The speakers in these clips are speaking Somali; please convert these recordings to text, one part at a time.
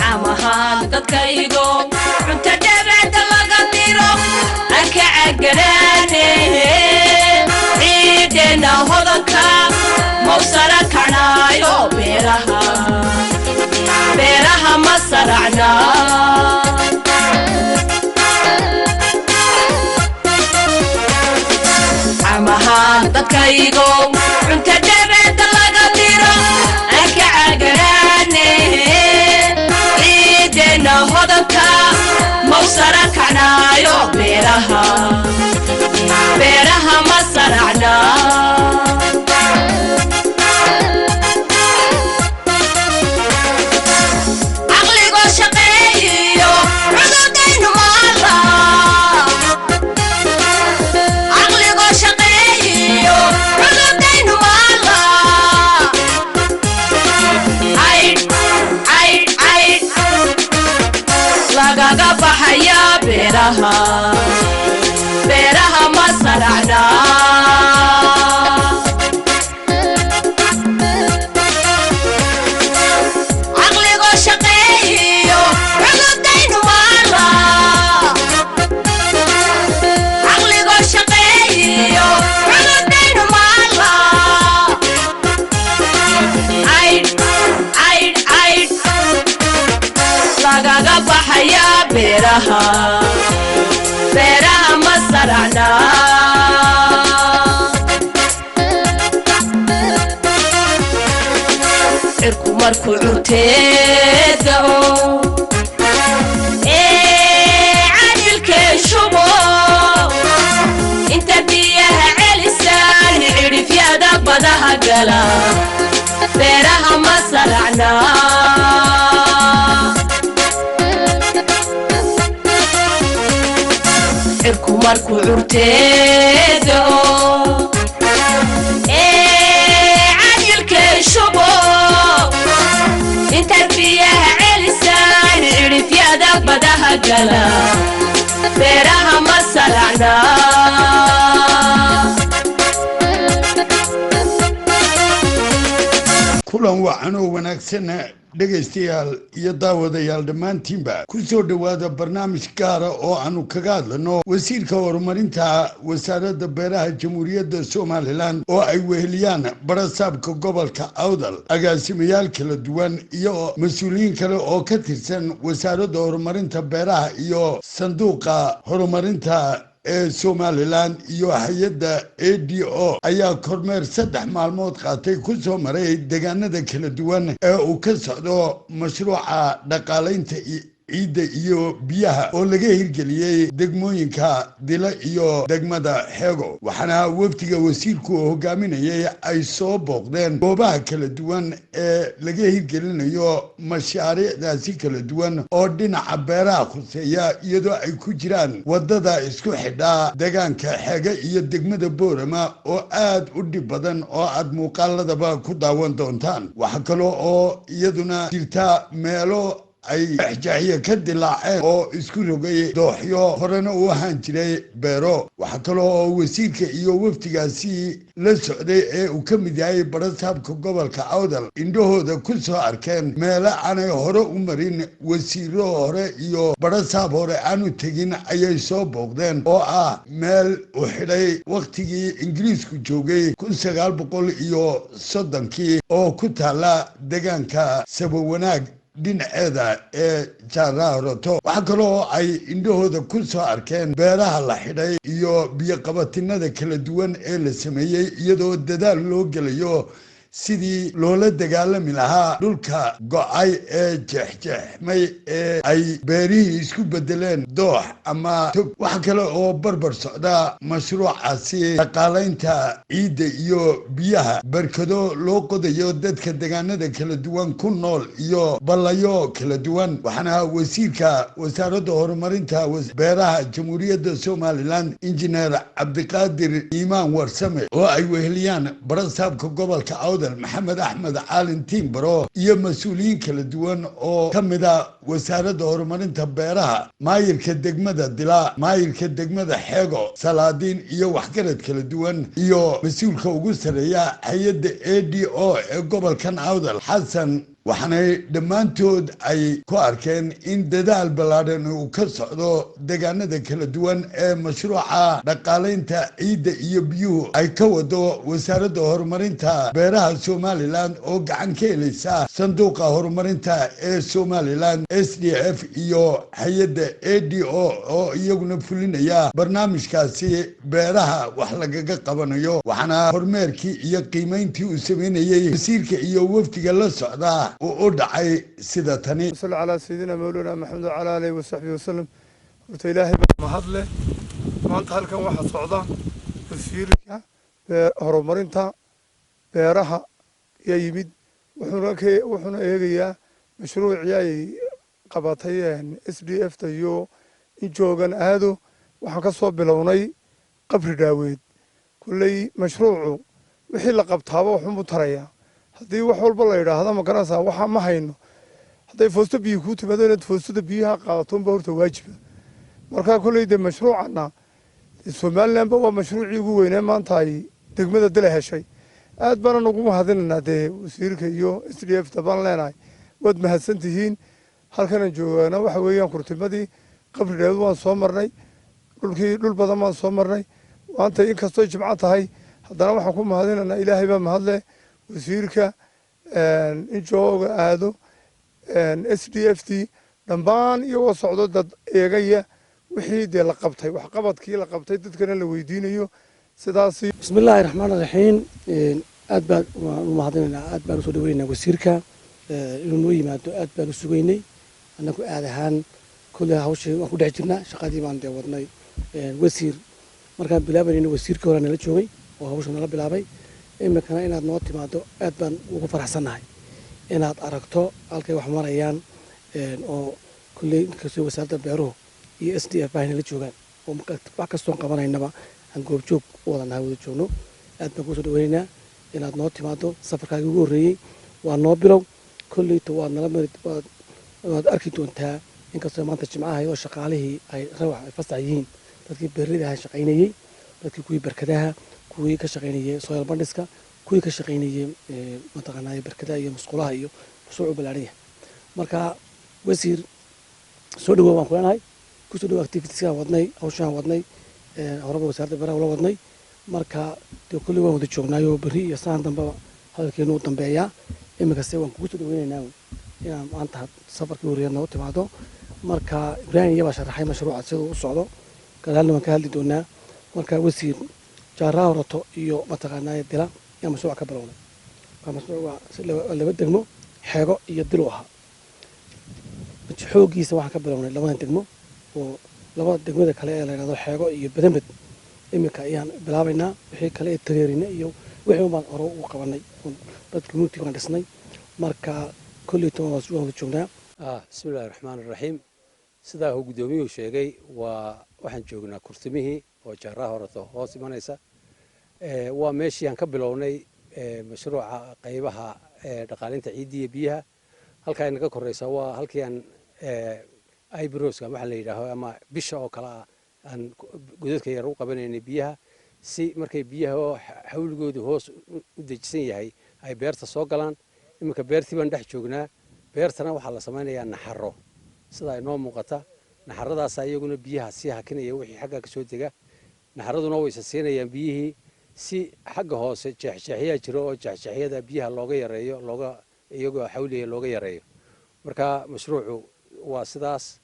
Camahaan dadkaygo cunta dhabada laga diro aan ka caganaane, ciideenna hodanka mawsara kacnaayo, beeraha beeraha ma saracnaa. Camahaan dadkaygo cunta dhabada laga diro aan ka caganaane, ciideenna hodanka mawsara kacnaayo, beeraha beeraha ma saracnaa. Caqligoo shaqeeyiyo cududaynu maala, caqligoo shaqeeyiyo cududaynu maala, caydh caydh caydh lagaga baxaya, beeraha beeraha ma saracnaa. Caqligoo shaqeeyiyo cududaynu maala, caqligoo shaqeeyiyo cududaynu maala, caydh caydh caydh lagaga baxaya, beeraha beeraha ma saracnaa. Cirku markuu curtee da'o ee cadilkee shubo, inta biyaha celisaan cidhifyada badaha gala, beeraha ma saracnaa. Cirku markuu curtee da'o ee cadilkee shubo, intaad biyaha celisaan cidhifyada badaha gala, beeraha ma saracnaa. Kulan wacan oo wanaagsan dhegaystayaal iyo daawadayaal dhammaantiinba, ku soo dhowaada barnaamij gaara oo aanu kaga hadlano wasiirka horumarinta wasaaradda beeraha Jamhuuriyadda Somalilan oo ay weheliyaan barasaabka gobolka Awdal, agaasimayaal kala duwan iyo mas-uuliyiin kale oo ka tirsan wasaaradda horumarinta beeraha iyo sanduuqa horumarinta ee Somalilan iyo hay-adda A D O, ayaa kormeer 3 maalmood qaatay ku soo maray deegaanada kala duwan ee uu ka socdo mashruuca dhaqaalaynta ciidda iyo biyaha oo laga hirgeliyey degmooyinka Dilo iyo degmada Xeego. Waxaana wafdiga wasiirku hogaaminayay ay soo booqdeen goobaha kala duwan ee laga hirgelinayo mashaariicdaasi kala duwan oo dhinaca beeraha khuseeya, iyadoo ay ku jiraan wadada isku xidhaa deegaanka Xeege iyo degmada Boorama oo aad u dhib badan oo aad muuqaaladaba ku daawan doontaan. Waxaa kale oo iyaduna jirta meelo ay exjaaxiye ka dilaaceen oo isku rogay dooxyo horena u ahaan jiray beero. Waxaa kaloo oo wasiirka iyo wafdigaasi la socday ee uu ka mid yahay barasaabka gobolka Awdal indhahooda ku soo arkeen meelo aanay hore u marin wasiiro hore iyo barasaab hore aanu tegin ayay soo booqdeen, oo ah meel uu xidhay wakhtigii Ingiriisku joogay 1930-kii oo ku taala deegaanka Sabawanaag dhinaceeda ee Jaaraaroto. Waxaa kaloo ay indhahooda ku soo arkeen beeraha la xidhay iyo biyoqabatinada kala duwan ee la sameeyey, iyadoo dadaal loo gelayo sidii loola dagaalami lahaa dhulka go-ay ee jeexjeexmay ee ay beerihii isku bedeleen doox ama tog. Waxa kale oo barbar socda mashruucaasi dhaqaalaynta ciidda iyo biyaha, barkado loo qodayo dadka deegaanada kala duwan ku nool iyo ballayo kala duwan. Waxaana wasiirka wasaaradda horumarinta beeraha Jamhuuriyadda Somalilan, Injineer Cabdiqaadir Iimaan Warsame, oo ay weheliyaan barasaabka gobolka Awdal Maxamed Axmed Caalin Tiimbaro iyo mas-uuliyiin kala duwan oo ka mida wasaaradda horumarinta beeraha, maayirka degmada Dila, maayirka degmada Xeego, salaadiin iyo waxgarad kala duwan iyo mas-uulka ugu sarreeya hay-adda A D O ee gobolkan Awdal, Xasan Waxaanay dhammaantood ay ku arkeen in dadaal ballaadhan uu ka socdo deegaanada kala duwan ee mashruuca dhaqaalaynta ciidda iyo biyuhu ay ka wado wasaaradda horumarinta beeraha Somaliland, oo gacan ka helaysa sanduuqa horumarinta ee Somaliland SDF iyo hay-adda ADO, oo iyaguna fulinaya barnaamijkaasi beeraha wax lagaga qabanayo. Waxaana kormeerkii iyo qiimeyntii uu sameynayey wasiirka iyo wafdiga la socda uu u dhacay sida tani. صل على سيدنا مولانا محمد وعلى آله وصحبه وسلم. Horta Ilaahay baa mahad leh. Maanta halkan waxaa socda wasiirka horumarinta beeraha ayaa yimid, wuxuuna eegayaa mashruucii ay qabatay SDF ta iyo in joogan aado. Waxaan ka soo bilownay Qabri Dhaaweed. Kulley mashruucu wixii la qabtaaba waxunbuu tarayaa. Haddii wax walba la yidhaahdo, ma garanaysaa, waxa ma hayno. Hadday foosto biyo kuu timaado, inaad foostada biyaha qaadato unba horta waajiba. Marka kolley dee mashruucana Somalilandba waa mashruucii ugu weynee maanta ay degmada Dila heshay. Aad baanan ugu mahadinaynaa dee wasiirka iyo SDF ta baan leenahay, waad mahadsan tihiin. Halkanan joogaana waxa weeyaan kurtimadii Qabri Dhaawad. Waan soo marnay dhulkii, dhul badan baan soo marnay. Maanta inkastoo Jimco tahay, haddana waxaan ku mahadinaynaa, Ilaahay baa mahadleh, wasiirka in jooga aado SDF t dhammaan iyagoo socdo, dad eegaya wixii dee la qabtay, waxqabadkii la qabtay, dadkana la weydiinayo sidaasi. Bismi illaahi raxmaan raxiim. Aad baan waan u mahadinaynaa, aad baan usoo dhaweynaynaa wasiirka inuu noo yimaado. Aad baan u sugaynay annagu aad ahaan. Kolley hawshii waan ku dhex jirnaa, shaqadii baan dee wadnay. Wasiir, markaan bilaabanayna wasiirkii hore nala joogay oo hawsha nala bilaabay. Iminkana inaad noo timaado aad baan ugu faraxsannahay, inaad aragto halkay wax marayaan, oo kolley inkastoo wasaaradda beeruhu iyo SDF baa nala joogaan oo wax kastoon qabanaynaba aan goobjoog u wada nahay, wada joogno. Aad baan kusoo dhaweynaynaa inaad noo timaado. Safarkaagii ugu horreeyey waa noo bilow. Kolleyta waad nala mari, waad arki doontaa. Inkastoo maanta Jimcaha oo shaqaalihii ay rawax ay fasax yihiin, dadkii beerlida aha shaqaynayey, dadkii kuwii barkadaha, kuwii ka shaqaynayey soil bundiska, kuwii ka shaqaynayey mataqaanaa barkadaha iyo musqulaha iyo mashruuc u ballaaran yahay. Marka wasiir, soo dhawow waan ku leenahay. Kusoo dhawow activitieskaan wadnay, hawshaan wadnay, horeba wasaaradda beeraha ula wadnay. Marka dee kolley waan wada joognaayoo berri iyo saan dambeba hadalkeenu u dambeeyaa. Iminkase waan kugu soo dhaweynaynaa inaan maanta safarkii horreeya noogu timaado. Marka Ibraahim iyabaa sharaxay mashruuca siduu u socdo, gadaalna waan ka hadli doonaa. Marka wasiir, Jaaraa Horato iyo mataqaanaa Dila ayaa mashruuca ka bilownay. Waa mashruuc waa laba degmo, Xeego iyo Dilu ahaa. Xooggiisa waxaan ka bilownay labadan degmo, oo labada degmada kale ee la yidhahdo Xeego iyo Bedanbed iminka ayaan bilaabaynaa. Wixii kale ee Tareerine iyo wixii baan hore ugu qabanay, dad community baan dhisnay. Marka kolley toban waan wada joognaa. Bismi illahi raxmaan iraxiim. Sidaa uu guddoomiyuhu sheegay, waa waxaan joognaa kurtimihii oo Jaaraa Horato hoos imanaysa. Waa meeshii aan ka bilownay mashruuca qaybaha dhaqaalinta ciidda iyo biyaha. Halkaa inaga koreysa waa halkii aan eyebrows-ka waxa la yidhaaho ama bisha oo kale ah aan godadka yar u qabanaynay biyaha, si markay biyaha oo xawligoodu hoos u dejisan yahay ay beerta soo galaan. Iminka beertii baan dhex joognaa. Beertana waxaa la samaynayaa naxaro, sida ay noo muuqata. Naxaradaasa iyaguna biyaha sii hakinaya wixii xagga ka soo dega. Naxaraduna waysa siinayaan biyihii si xagga hoose. Jeexjeexyaa jiro oo jeexjeexyada biyaha looga yareeyo, looga iyagoo xawliga looga yareeyo. Marka mashruucu waa sidaas,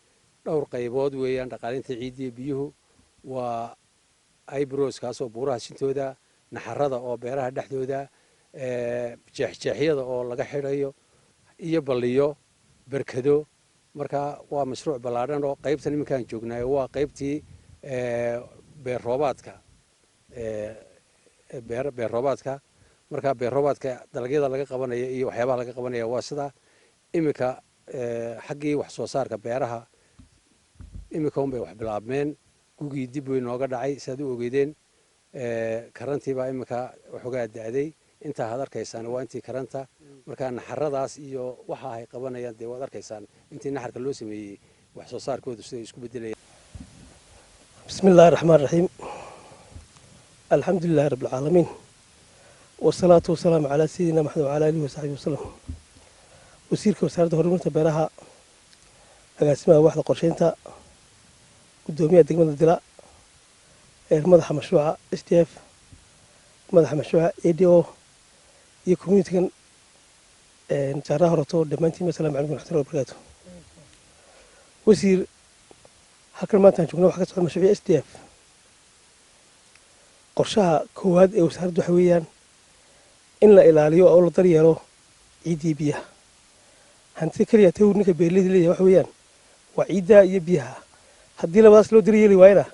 dhowr qaybood weeyaan. Dhaqaalinta ciiddiiyo biyuhu waa eyebrows-kaasoo buuraha sintooda, naxarada oo beeraha dhexdooda, jeexjeexyada oo laga xidhayo, iyo balliyo, berkado. Marka waa mashruuc ballaadhan oo qaybtan iminkaan joognaay waa qaybtii beerroobaadka. Beerroobaadka, marka beerroobaadka dalagyada laga qabanaya iyo waxyaabaha laga qabanaya waa sidaa. Iminka xaggii wax soo saarka beeraha iminka unbay wax bilaabmeen. Gugii dib way nooga dhacay, siaad u ogeydeen. Karantii baa iminka waxoogaa da'day. Intaa had arkaysaan waa intii karanta. Marka naxaradaas iyo waxa ay qabanayaan dee waad arkaysaan, intii naxarka loo sameeyey wax soo saarkoodu siday isku bedelayaan. بسم الله الرحمن الرحيم، الحمد لله رب العالمين، والصلاة والسلام على سيدنا محمد وعلى آله وصحبه وسلم. Wasiirka Wasaaradda Horumarinta Beeraha, agaasimaha waaxda qorsheynta, guddoomiyaha degmada Dila, madaxa mashruuca SDF, madaxa mashruuca ADO iyo communitygan Jaaraha Horato, dhammaantiin assalaamu calaykum waraxmatullahi wabarakaatu. Wasiir, halkan maanta aan joogna waxaa ka socda mashruuca SDF. Qorshaha koowaad ee wasaaraddu waxa weeyaan in la ilaaliyo oo la daryeelo ciiddii, biyaha. Hantida keliya ta ninka beeraleyda leeyahay waxa weeyaan waa ciidda iyo biyaha. Haddii labadaas loo daryeeli waayana,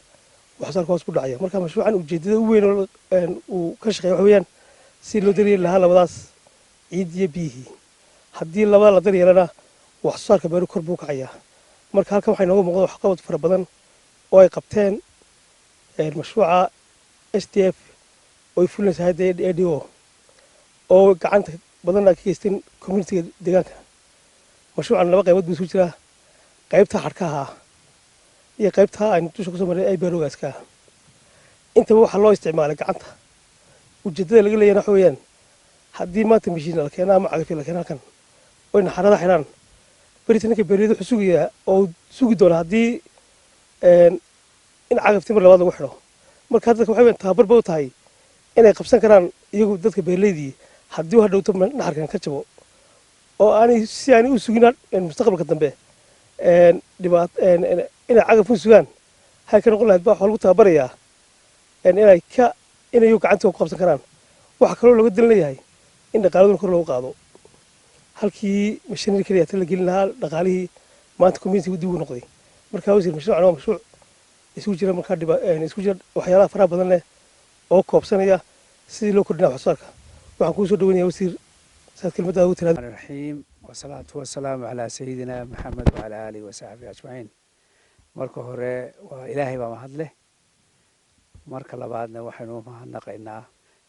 wax soo saarka hoos ku dhacaya. Marka mashruucan ujeedada u weyn oo uu ka shaqeeya waxa weeyaan si loo daryeeli lahaa labadaas, ciid iyo biyihii. Haddii labada la daryeelana, wax soo saarka beeru kor buu kacayaa. Marka halkan waxaa inooga muuqda waxqabad fara badan oo ay qabteen mashruuca SDF oo ay fulinaysa hayadda ADO, oo gacanta badanna ka geysteen communityga deegaanka. Mashruucan laba qaybood buu isugu jiraa: qaybta xadhkaha ah iyo qaybta aynu dusha kusoo marnay ay beerogaaska ah. Intaba waxaa loo isticmaalay gacanta. Ujeeddada laga leeyahna waxa weeyaan, haddii maanta mishiin la keeno ama cagafyo la keeno halkan oy naxarada xidhaan, berita ninka beeraleyda wuxuu sugayaa oo sugi doonaa haddii in cagafti mar labaad lagu xidho. Marka dadka waxay weeyaan tababar ba u tahay inay qabsan karaan iyagu, dadka beeraleydii, haddii uu hadhowto naxarkan ka jabo oo aanay si aanay u sugin mustaqbalka dambe dhibaat inay cagaf u sugaan hay ka noqon lahayd ba. Waxaa lagu tababarayaa inay ka inay iyagu gacantooda ku qabsan karaan. Waxaa kaloo looga dan leeyahay in dhaqaaladuna kor loogu qaado. Halkii machinery keliya ta la gelin lahaa, dhaqaalihii maanta community dib ugu noqday. Marka wasiir, mashruucan waa mashruuc isugu jira markaa isku jira waxyaalaha faraha badan leh oo koobsanaya sidii loo kordhinaa wax soo saarka. Waxaan kuu soo dhaweynaya, wasiir, saad kelmaddaada ugu tiraada. الرحيم والصلاة والسلام على سيدنا محمد وعلى آله وصحبه أجمعين. Marka hore waa Ilaahay baa mahad leh. Marka labaadna waxaynu u mahadnaqaynaa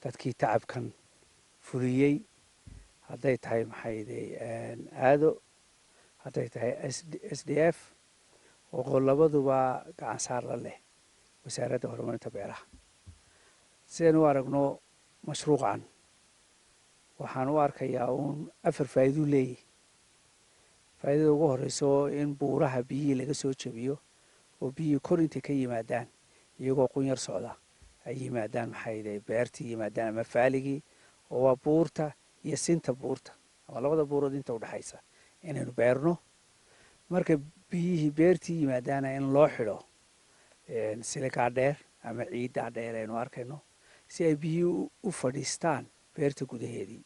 dadkii tacabkan fuliyey, hadday tahay maxayde ADO, hadday tahay SDF, oo labaduba gacan saar la leh Wasaaradda Horumarinta Beeraha. Sidaynu u aragno mashruucan, waxaan u arkayaa uun afar faa'iiduu leeyahy. Faa'iidada ugu horeyso, in buuraha biyihii laga soo jebiyo oo biyihii kor intay ka yimaadaan, iyagoo qunyar socda, ay yimaadaan maxayde beertii yimaadaan ama faaligii, oo waa buurta iyo sinta buurta ama labada buurood inta udhexaysa inaynu beerno. Marka biyihii beertii yimaadaana, in loo xidho siligaa dheer ama ciiddaa dheer aynu arkayno, si ay biyihii u fadhiistaan beerta gudaheedii.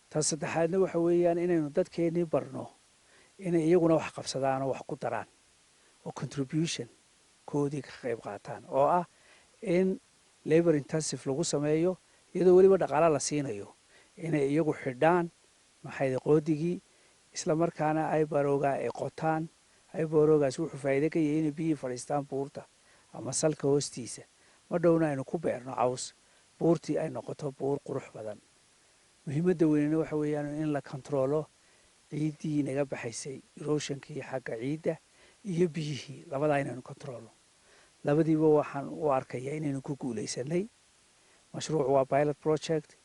Tan saddexaadna waxa weeyaan inaynu dadkeennii barno inay iyaguna wax qabsadaan oo wax ku daraan oo contribution koodii ka qayb qaataan, oo ah in labor intensive lagu sameeyo, iyadoo weliba dhaqaala la siinayo, inay iyagu xidhaan maxay qoodigii, isla markaana ay baroogaa ay qotaan. Ay baroogaas wuxuu faa'iido ka yahay inay biyihii fadhiistaan buurta ama salka hoostiisa, ma dhowna aynu ku beerno caws, buurtii ay noqoto buur qurux badan. Muhiimadda weynena waxa weeyaan in la kontaroolo ciiddii naga baxaysay, erosionkii xagga ciidda iyo biyihii, labadaa inaynu kontaroolno. Labadiiba waxaan u arkayaa inaynu ku guulaysanay. Mashruuc waa pilot project,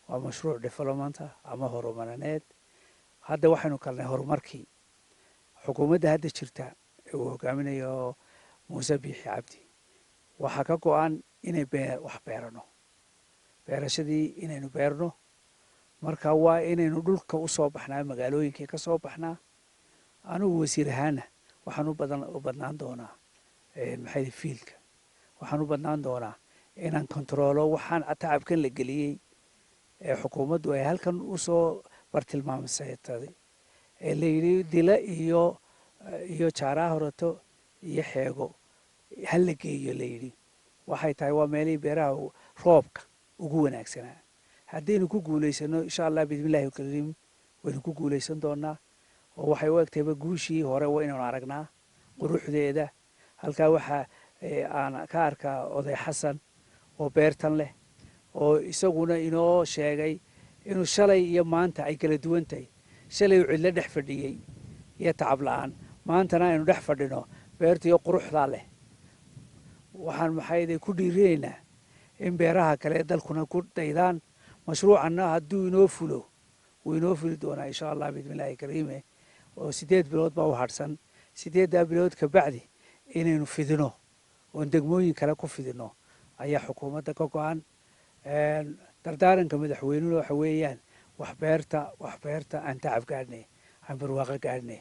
waa mashruuc developmenta ama horumarineed. Hadda waxaynu kalnay horumarkii. Xukuumadda hadda jirta ee uu hogaaminayo Muuse Biixi Cabdi waxaa ka go-an inay wax beerano, beerashadii inaynu beerno. Marka waa inaynu dhulka u soo baxnaa, magaalooyinkii ka soo baxnaa. Anigu wasiir ahaana waxaan u badan u badnaan doonaa maxay fieldka, waxaan u badnaan doonaa inaan kontaroolo waxaan tacabkan la geliyey ee xukuumaddu ay halkan usoo bartilmaamsatay ee la yidhi Dila iyo Jaaraa Horato iyo Xeego ha la geeyo la yidhi. Waxay tahay waa meelihii beeraha roobka ugu wanaagsanaa. Haddaynu ku guulaysano, insha Allah, bismillahi kariim, waynu ku guulaysan doonaa, oo waxay u egtayba guushii hore waa inaynu aragnaa quruxdeeda. Halkaa waxaa aan ka arkaa oday Xasan oo beertan leh, oo isaguna inoo sheegay inuu shalay iyo maanta ay kala duwan tahay. Shalay uu cidlo dhex fadhiyey iyo tacab la-aan, maantana aynu dhex fadhino beertiiyo quruxdaa leh. Waxaan maxayday ku dhiirinaynaa in beeraha kale dalkuna ku daydaan mashruucanna hadduu inoo fulo. Wuu inoo fuli doonaa, insha Allah, biidnillaahi kariime, oo 8 bilood baa u hadhsan. 8-daa bilood ka bacdi inaynu fidino oon degmooyin kale ku fidino ayaa xukuumadda ka go-an. Dardaaranka madaxweynuhuna waxa weeyaan: wax beerta, wax beerta, aan tacab gaadhnay, aan barwaaqo gaadhnay.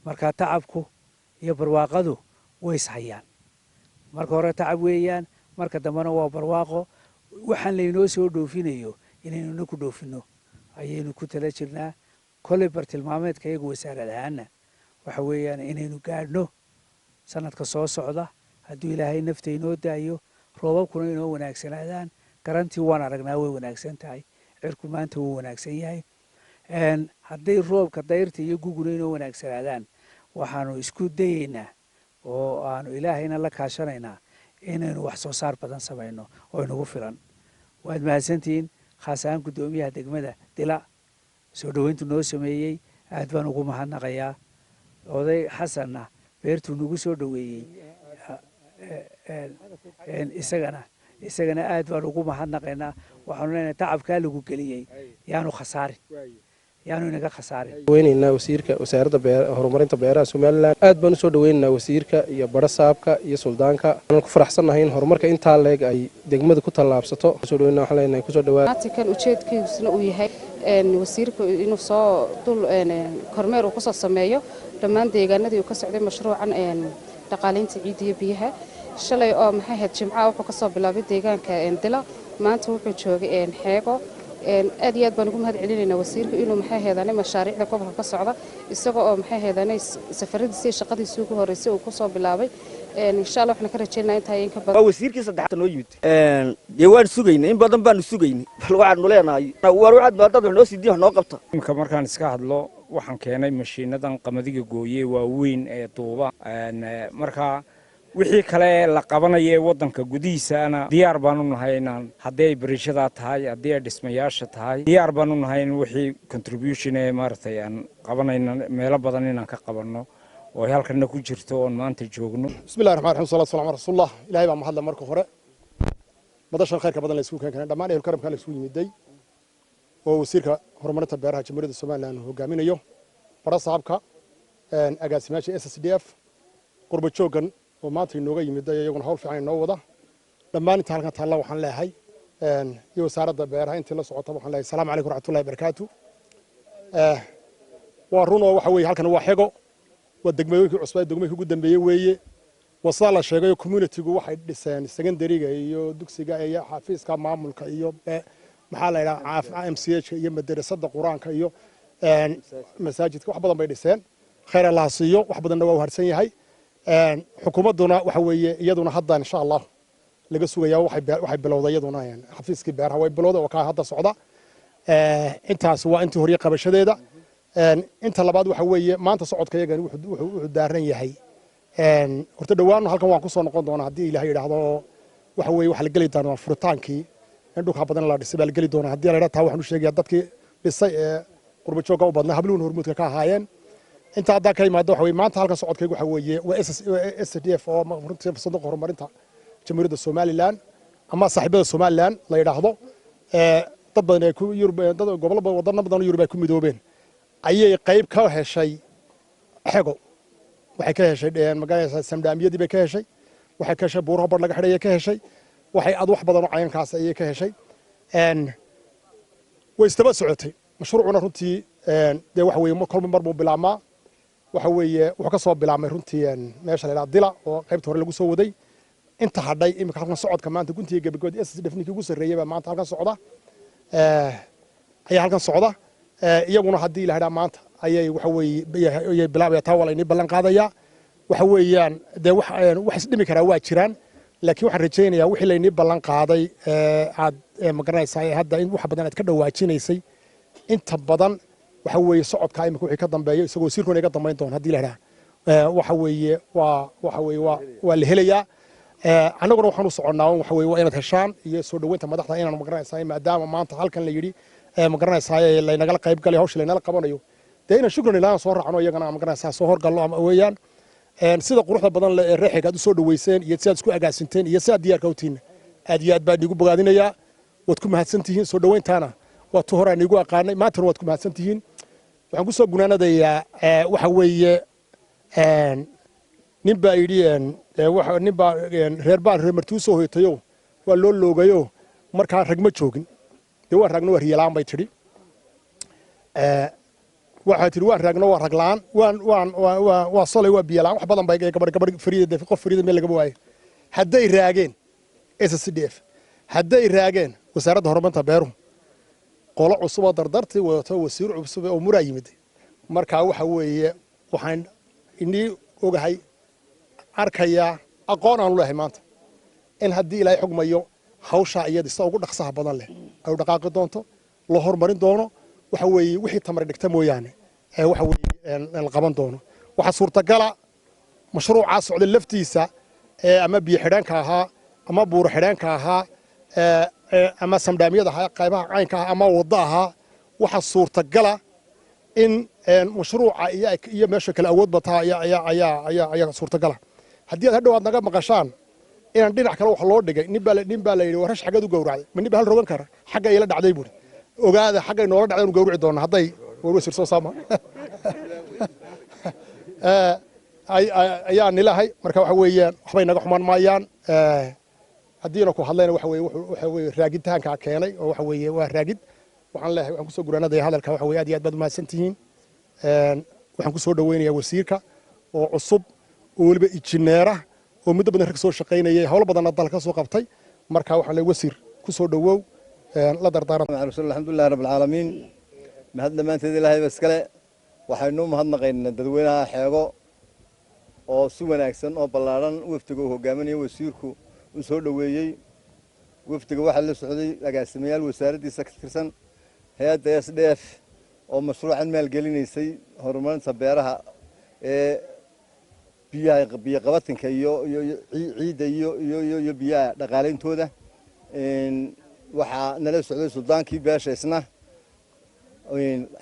Marka tacabku iyo barwaaqadu way ishayaan. Marka hore tacab weeyaan, marka dambena waa barwaaqo. Waxaan laynoo soo dhoofinayo inaynuna ku dhoofino ayaynu ku tala jirnaa. Kolley bartilmaameedka iyagu wasaarad ahaana waxa weeyaan inaynu gaadhno sanadka soo socda, hadduu Ilaahay nafta inoo daayo, roobabkuna inoo wanaagsanaadaan. Garantii waan aragnaa, way wanaagsan tahay, cirku maanta wuu wanaagsan yahay. Hadday roobka dayrta iyo guguna inoo wanaagsanaadaan, waxaanu isku dayeynaa oo aanu Ilaahayna la kaashanaynaa inaynu wax soo saar badan samayno oo inagu filan. Waad mahadsantihiin, khaas ahaan guddoomiyaha degmada Dila soo dhoweyntu noo sameeyey, aad baan ugu mahadnaqayaa. Oday Xasanna beertuu nagu soo dhoweeyey, isagana aad baan ugu mahadnaqaynaa. Waxaanu leenahay, tacabkaa lagu geliyey yaanu khasaarin, yaanu inaga khasaarin. Weynaynaa wasiirka wasaaradda horumarinta beeraha Somaliland. Aad baan usoo dhaweynaynaa wasiirka iyo barasaabka iyo suldaanka. Waxaan ku faraxsannahay in horumarka intaa leeg ay degmada ku tallaabsato. Soo dhaweyna waxaan leenahay kusoo dhawaada. Kan ujeedkiisuna uu yahay wasiirku inuu soo dul kormeer uu kusoo sameeyo dhammaan deegaanadii uu ka socday mashruucan dhaqaalaynta ciidda iyo biyaha. Shalay oo maxay ahayd Jimcaha wuxuu kasoo bilaabay deegaanka Dila, maanta wuxuu joogay Xeego. Aad iyo aad baan ugu mahad celinaynaa wasiirku inuu maxay ahaydane mashaariicda gobolka ka socda, isaga oo maxay ahaydane safaradiisa iyo shaqadiisii ugu horreysay uu kusoo bilaabay. Insha Allah waxaan ka rajaynayaa intaa in ka badan. Waa wasiirkii saddexaad noo yimid. Dee waan sugaynay, in badan baanu sugaynay. Bal waxaanu leenahay, war waxaad maadaad wax noo siidiin, wax noo qabta. Imika markaan iska hadlo, waxaan keenay mashiinadan qamadiga gooye waaweyn ee duuba. Marka wixii kale la qabanaya ee waddanka gudihiisaana diyaar baanu nahay inaan, haddii ay bariishadaa tahay, haddii ay dhismayaasha tahay, diyaar baanu nahay in wixii contribution ee maaragtay aan qabanayna meelo badan inaan ka qabanno, oo ay halkana ku jirto oon maanta joogno. Bismillahi raxmaan raxiim, salatu salamu ala rasuulillah. Ilahay baa mahadle. Marka hore madashan khayrka badan la isugu keen keenay, dhammaan ehel karamka la isugu yimiday, oo wasiirka horumarinta beeraha Jamhuuriyadda Somaliland uu hogaaminayo, barasaabka, agaasimayaasha SSDF, qurba jooggan oo maanta inooga yimiday, iyaguna hawl fiican inoo wada, dhammaan inta halkan taalla waxaan leeyahay, iyo wasaaradda beeraha intii la socota waxaan leeyahay: Asalaamu calaykum raxmatullahi barakaatu. Waa run oo waxa weeye halkan waa Xego, waa degmooyinkii cusbaa, degmooyinkii ugu dambeeyey weeye. Waa sidaa la sheegayo, communitygu waxay dhiseen secondaryga iyo dugsiga iyo xafiiska maamulka iyo maxaa la yidhaha MCH iyo madarasada Qur-aanka iyo masaajidka. Wax badan bay dhiseen, khayr Allah siiyo, wax badanna waa u harsan yahay. Xukuumadduna waxa weeye iyaduna hadda insha Allah laga sugayaa, waxay bilowday iyaduna xafiiskii beeraha way bilowday oo kaa hadda socda. Intaas waa intii horye qabashadeeda. Inta labaad waxa weeye maanta socodka iyagani wuxuu daaran yahay, horta dhowaan halkan waan kusoo noqon doonaa haddii Ilahay yidhaahdo. Waxa weeye waxa la geli doonaa furitaankii in dhulka badan la dhisay baa la geli doonaa haddii la yidhahdo. Taa waxaan u sheegayaa dadkii dhisay ee qurba joogga u badnaa, habluhun hormuudka ka ahaayeen. Inta haddaa ka imaado, waxa weye maanta halkan socodkaygu waxa weeye waa SSDF oo runtii sanduuqa horumarinta Jamhuuriyadda Somaliland ama saaxiibada Somaliland la yidhaahdo, dad badan ay ku Yurub, dad gobollo badan, wadano badan oo Yurub ay ku midoobeen, ayay qayb ka heshay. Xego waxay ka heshay magaalada samdaamiyadii bay ka heshay, waxay ka heshay buuraha bar laga xidhay ka heshay, waxay ad wax badan oo cayankaas ayay ka heshay. Way isdaba socotay mashruucuna runtii. Dee waxa weeye kolba mar buu bilaabmaa. Waxa weeye wuxuu ka soo bilaabmay runtii meesha la yidhaha Dila oo qaybta hore lagu soo waday. Inta hadhay imika halkan socodka maanta guntiga gabagabada SSDF ninkii ugu sarreeyay baa maanta halkan socda, ayaa halkan socda. Iyaguna haddii la yidhaha maanta ayay waxa weeye ayay bilaabaya. Taa waa laynii ballan qaadayaa. Waxa weeyaan dee wax isdhimi karaa waa jiraan, laakiin waxaan rajaynayaa wixii laynii ballan qaaday aad magaranaysaa hadda in wax badan aad ka dhawaajinaysay. Inta badan waxa weeye socodka imika wixii ka dambeeya, isagoo wasiirkuna iga dambayn doona haddii la yidhaha, waxa weeye waa waxa weeye waa la helayaa. Annaguna waxaan u soconnaa waxa weeye waa inaad heshaan iyo soo dhoweynta madaxda inaan magaranaysaa, maadaama maanta halkan la yidhi magaranaysaa laynagala qayb galay hawsha laynala qabanayo, dee inaan shukran ilaahan soo raacno, iyagana magaranaysaa soo horgallo ama weeyaan sida quruxda badan leh ee reexiga aad u soo dhoweyseen iyo sidaad isku agaasinteen iyo sidaad diyaarka u tihiin, aad iyo aad baan iigu bogaadinayaa. Waad ku mahadsan tihiin soo dhoweyntaana. Waa tu horaan iigu aqaanay, maantana waad ku mahadsan tihiin. Waxaan ku soo gunaanadayaa, waxa weeye, nin baa yidhi, nin baa reer baa reer martii usoo hoytayo, waa loo loogayo, markaa rag ma joogin. Dee waa raagno, waa riyalaan bay tidhi. Waxaa tidhi waan raagno, waa raglaan, waan waan waa waa solay, waa biyalaan, wax badan bay gabadh gabadh fariida, qof fariida meel lagama waayo. Hadday raageen SSDF, hadday raageen wasaaradda horumarinta beeruhu, qolo cusub oo dardartii wadato, wasiir cusub oo muraa yimid. Markaa waxa weeye, waxaan inii ogahay, arkayaa, aqoon aanu lehay maanta in haddii Ilaahay xugmayo hawshaa iyada sida ugu dhaqsaha badan leh ay u dhaqaaqi doonto, la horumarin doono. Waxa weeye, wixii tamar dhigta mooyaane ee waxa weeye la qaban doono. Waxaa suurtagala mashruucaa socda laftiisa ee ama biyo xidheenka ahaa ama buuro xidheenka ahaa ama samdhaamiyada ahaa, qaybaha caynka ahaa ama waddo ahaa, waxaa suurtagala in mashruuca iyo meesha kale awood bataa ayaa suurtagala. Haddii aad hadhow aad naga maqashaan inaan dhinac kale wax loo dhigay, nin baa la yidhi, "Warash xaggeed u gowracday?" Ma nin baa hal rogan kara? Xagga ila dhacday buuri. Ogaada, xaggay noola dhacday anu gowrici doona hadday war wasiir soo saama ayaa nilahay. Marka waxa weeyaan, waxbay naga xumaan maayaan. Haddiina ku hadlayna, waxa weeye, waxa weeye raagitaankaa keenay oo waxa weeye waa raagid. Waxaan leeyahay, waxaan kusoo guraanadaya hadalka, waxa weeye, aad iyo aad baad umahadsan tihiin. Waxaan kusoo dhaweynayaa wasiirka oo cusub oo weliba injineera oo muddo badan rag soo shaqaynayay, howlo badanna dalka soo qabtay. Marka waxaan leeyahay, wasiir, kusoo dhawow la dardaaran. Alxamdulilah rabbil caalamiin, mahad dhammaanteed Ilaahay ba iskale. Waxaynu mahadnaqaynaa dadweynaha Xeego oo si wanaagsan oo ballaadhan wafdiga uu hogaaminayo wasiirku u soo dhoweeyey. Wafdiga waxaa la socday agaasimayaal wasaaraddiisa ka tirsan, hay-adda SDF oo mashruucan maalgelinaysay horumarinta beeraha ee biyaha, biyo qabatinka iyo ciidda iyo biyaha dhaqaaleyntooda. Waxaa nala socday suldaankii beesha isna.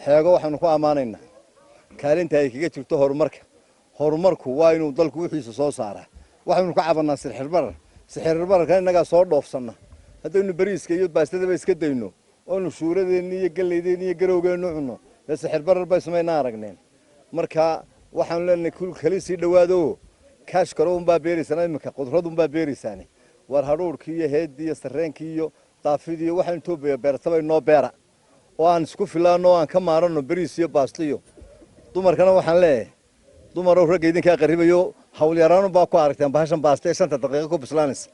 Xeego waxaanu ku ammaanaynaa kaalinta ay kaga jirto horumarka. Horumarku waa inuu dalku wixiisa soo saaraa. Waxaynu ka cabanaa sixir barar. Sixir bararka innagaa soo dhoofsanna. Haddaynu bariiska iyo baastadaba iska dayno oonu shuuradeenni iyo galleydeeni iyo garowgeennu cunno, dee sixir barar bay samaynaa aragneen. Marka waxaanu leenahay, kul kali sii dhowaado, kaash karo unbaa beeraysaan, iminka qudrad unbaa beeraysaane. War hadhuurkii iyo heeddii iyo sarreenkii iyo daafidii iyo waxaan Itoobiya beertabay noo beera oo aan isku filaano oo aan ka maaranno bariis iyo baasto. Iyo dumarkana waxaan leeyahay, dumarow, ragga idinkaa qarribayo, hawlyaraanun baa ku aragteen bahashan baasta ee 5-ta daqiiqo ku bislaanaysa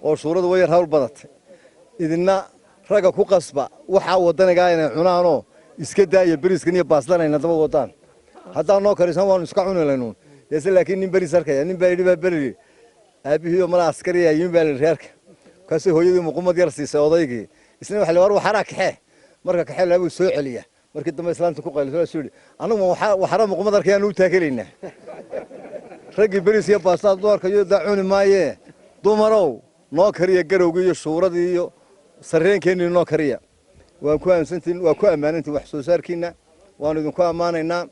oo shuuradu way yar hawl badatay. Idinna ragga ku qasba waxaa waddanigaa inay cunaanoo iska daaya bariiskan iyo baaslanayna daba wadaan. Haddaan noo karisan waanu iska cuni laynuun dese, laakiin nin bariis arkaya. Nin baa yidhi, baa berigi aabihii mala askariya yimi baa lihi reerka, markaasay hooyadii muqumad yar siisay odaygii. Isna waxa la war waxaraa kaxee, marka kaxee laabuu soo celiya. Markii dambe islaanta ku qayliso soo yidhi, "Anagu waxara muqumad arkayaanu u taakelaynaa." Raggii bariis iyo baastaa dumarka iyo daa cuni maayee, dumarow, noo kariya garowgii iyo shuuradii iyo sarreenkeennii noo kariya. Waan ku aaminsantiin, waa ku ammaanantiin wax soo saarkiina, waanu idinku ammaanaynaa.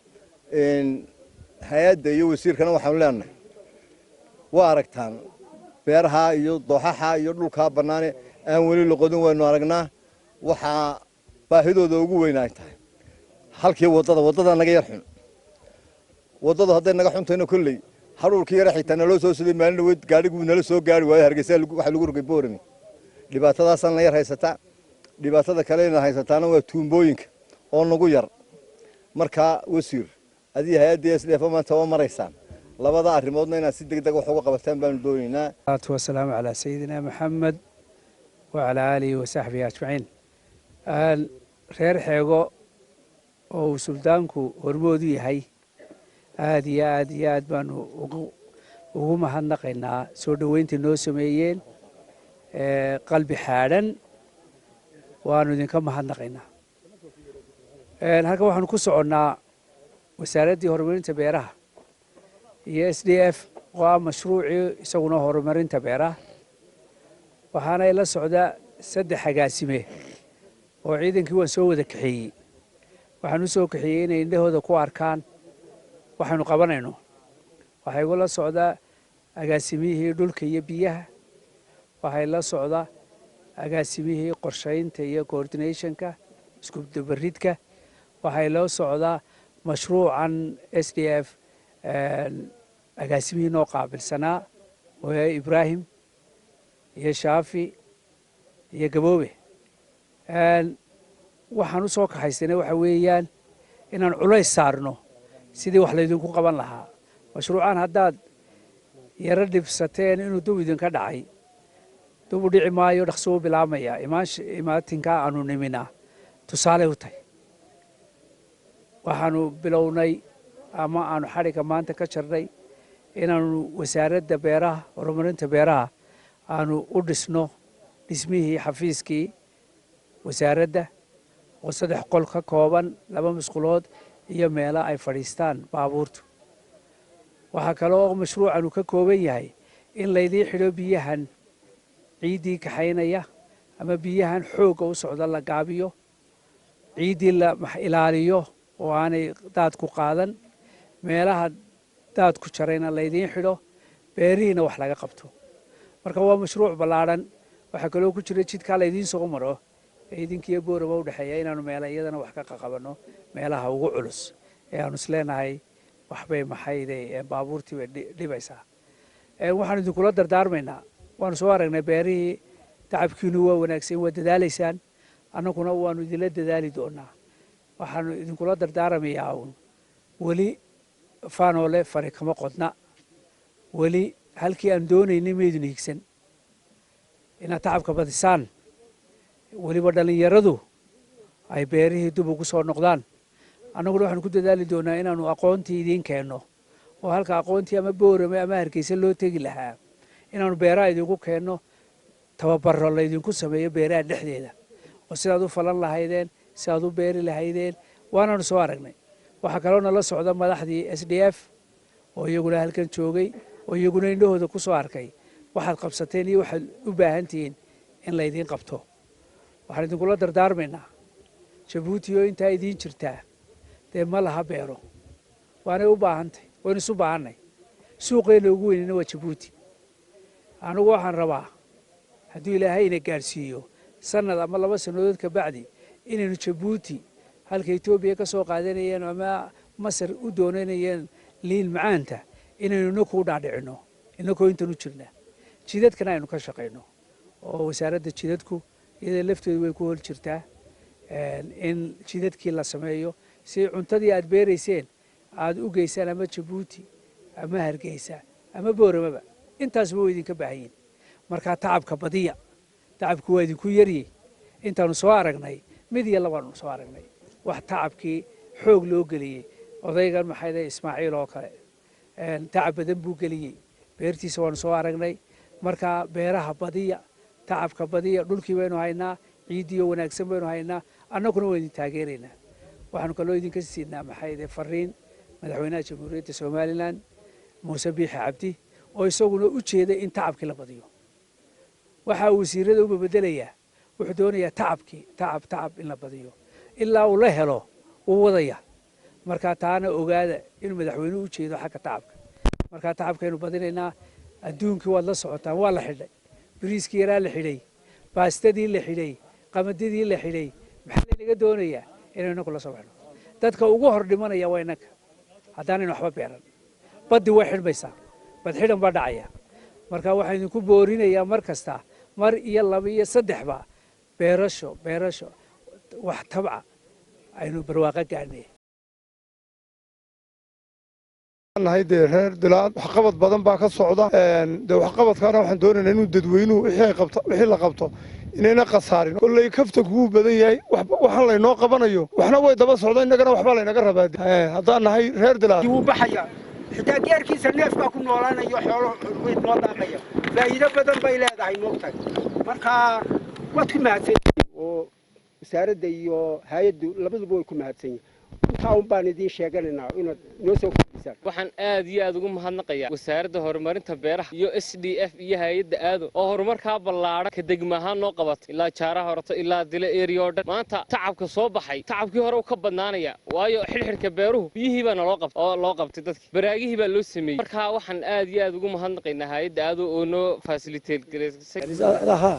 Hay-adda iyo wasiirkana waxaanu leenahay, waa aragtaan beeraha iyo dooxaxa iyo dhulkaa bannaane aan weli loqodin, waynu aragnaa. Waxaa baahidooda ugu weyn ay tahay halkii waddada naga yar xun. Waddada hadday naga xuntayna, kolley hadhuurkii yara xitaa naloo soo siday maalin dhaweyd, gaadhiguu nala soo gaari waayo Hargeysa, waxa lagu rogay Boorami. Dhibaatadaasaan na yar haysataa. Dhibaatada kalena haysataana waa tuumbooyinka oo nagu yar. Markaa wasiir, adii hay-adda SDF maanta waa maraysaan labada arrimoodna inaad si deg deg wax uga qabataan baanu doonaynaa. الصلاة والسلام على سيدنا محمد وعلى آله وصحبه أجمعين. Reer Xeego oo uu suldaanku hormoodu yahay, aad iyo aad iyo aad baanu ugu mahadnaqaynaa soo dhoweyntii noo sameeyeen. Qalbi xaadhan waanu idinka mahadnaqaynaa. Halkan waxaanu ku soconnaa wasaaraddii horumarinta beeraha iyo SDF oo ah mashruucii isaguna horumarinta beeraha. Waxaana ila socda saddex agaasime oo ciidankii waan soo wada kaxeeyey. Waxaan u soo kaxeeyey inay indhahooda ku arkaan waxaynu qabanayno. Waxaa igula socda agaasimihii dhulka iyo biyaha, waxay la socda agaasimihii qorshaynta iyo coordinationka. Isku dubaridka waxay loo socdaa mashruucan SDF agaasimihii noo qaabilsanaa hooye Ibraahim iyo Shaafi iyo Gaboobe. Waxaan u soo kaxaysanay waxa weeyaan inaan culays saarno sidii wax laydinku qaban lahaa mashruucan. Haddaad yaro dhibsateen inuu dub idinka dhacay, dub u dhici maayo, dhaqso u bilaabmaya. Imaatinkaa aanu niminaa tusaale u tahay. Waxaanu bilownay ama aanu xadhigga maanta ka jarnay inaanu Wasaaradda Beeraha, Horumarinta Beeraha, aanu u dhisno dhismihii xafiiskii wasaaradda oo 3 qol ka kooban, 2 musqulood iyo meelo ay fadhiistaan baabuurtu. Waxaa kaloo mashruucan uu ka kooban yahay in laydii xidho biyahan ciiddii kaxaynaya ama biyahan xoogga u socda la gaabiyo, ciiddii la ilaaliyo oo aanay daadku qaadan, meelaha daadku jarayna laydiin xidho, beerihiina wax laga qabto. Marka waa mashruuc ballaadhan. Waxaa kaloo ku jira jidkaa laydiin soo maro ee idinkiiyo Boorama udhexeeya inaanu meela iyadana wax ka qaqabanno, meelaha ugu culus ee aanu isleenahay waxbay maxayde baabuurtii bay dhibaysaa. Waxaanu idinkula dardaarmaynaa, waanu soo aragnay beerihii, tacabkiinu waa wanaagsan, waa dadaalaysaan, annaguna waanu idinla dadaali doonaa. Waxaanu idinkula dardaaramayaa uun weli faanoole fari kama qodna, weli halkii aan doonaynay maydun hiigsan. Inaad tacabka badisaan, weliba dhallinyaradu ay beerihii dib ugu soo noqdaan. Annaguna waxaanu ku dadaali doonaa inaanu aqoontii idiin keenno, oo halka aqoontii ama Boorame ama Hargeysa loo tegi lahaa inaanu beeraha idinku keenno, tababaro laydinku sameeyo beeraha dhexdeeda oo sidaad u falan lahaydeen, sidaad u beeri lahaydeen. Waanaanu soo aragnay. Waxaa kaloo nala socda madaxdii SDF oo iyaguna halkan joogay oo iyaguna indhahooda ku soo arkay waxaad qabsateen iyo waxaad u baahan tihiin in laydiin qabto. Waxaan idinkula dardaarmaynaa, Jabuuti oo intaa idiin jirtaa dee ma laha beero, waanay u baahantay, waynu isu baahannay. Suuqeenna ugu weynina waa Jabuuti. Anigu waxaan rabaa hadduu Ilaahayna gaadhsiiyo sanad ama 2 sannadood ka bacdi inaynu Jabuuti halka Etoobiya ka soo qaadanayeen ama Masar u doonanayeen liin macaanta inaynu inaku u dhaadhicino, inakoo intan u jirna jidadkana aynu ka shaqayno, oo wasaaradda jidadku iyada lafteedu way ku hol jirtaa in jidadkii la sameeyo si cuntadii aad beerayseen aad u geysaan ama Jabuuti ama Hargeysa ama Booramaba. Intaasba way idinka baahan yihin. Markaa tacabka badiya, tacabku waa idinku yaryey. Intaanu soo aragnay mid iyo labaanu soo aragnay wax tacabkii xoog loo geliyey. Odaygan maxayda Ismaaciil oo kale tacab badan buu geliyey beertiisa, waanu soo aragnay. Markaa beeraha badiya, tacabka badiya. Dhulkii baynu haynaa, ciiddiiyo wanaagsan baynu haynaa, annaguna waan idin taageeraynaa. Waxaanu kaloo idinka siinaa maxayde fariin madaxweynaha Jamhuuriyadda Somaliland Muuse Biixi Cabdi oo isaguna u jeeday in tacabkii la badiyo. Waxa uu wasiirada u bedelayaa, wuxuu doonayaa tacabkii, tacab tacab in la badiyo ilaa uu la helo wuu wadaya. Markaa taana ogaada inuu madaxweynuhu u jeedo xagga tacabka. Markaa tacabkaynu badinaynaa. Adduunkii waad la socotaan, waa la xidhay, bariiskii yaraa la xidhay, baastadii la xidhay, qamadidii la xidhay. Maxaa laynaga doonayaa? Inaynu inaku la soo baxno. Dadka ugu hor dhimanaya waa innanka haddaanaynu waxba beeran. Baddi way xidhmaysaa, bad xidhan baa dhacaya. Marka waxaan idinku boorinayaa mar kasta, mar iyo laba iyo saddexba, beerasho, beerasho, wax tabca, aynu barwaaqo gaadhnay. Nahay dee reer Dilaad, waxqabad badan baa ka socda. Dee waxqabadkaana waxaan doonaynaa inuu dadweynuhu wixii ay qabto, wixii la qabto inayna khasaarin. Kolley kaftanku wuu badan yahay, waxaan laynoo qabanayo waxna way daba socda, innagana waxbaa laynaga rabaa haddaan nahay reer Dilaad. Wuu baxayaa xitaa geerkiisa, neef baa ku noolaanayo, xoolo way noo daaqaya, faa'iido badan bay leedahay, moogtahay. Marka waad ku mahadsan oo wasaaradda iyo hay-addu labaduba way ku mahadsan yihin. Intaa un baan idiin sheeganaynaa inaad noo soo kordhisaan. Waxaan aad iyo aad ugu mahadnaqayaa Wasaaradda Horumarinta Beeraha iyo SDF iyo hay-adda Aado oo horumarkaa ballaadhan ka degma ahaan noo qabatay ilaa Jaaraha Horato ilaa Dile area oo dhan. Maanta tacabka soo baxay tacabkii hore u ka badnaanaya, waayo xidhxidhka beeruhu biyihii baa naloo qabtay oo loo qabtay dadkii, baraagihii baa loo sameeyey. Marka waxaan aad iyo aad ugu mahadnaqaynaa hay-adda Aado oo noo facilitate gareysay. ها.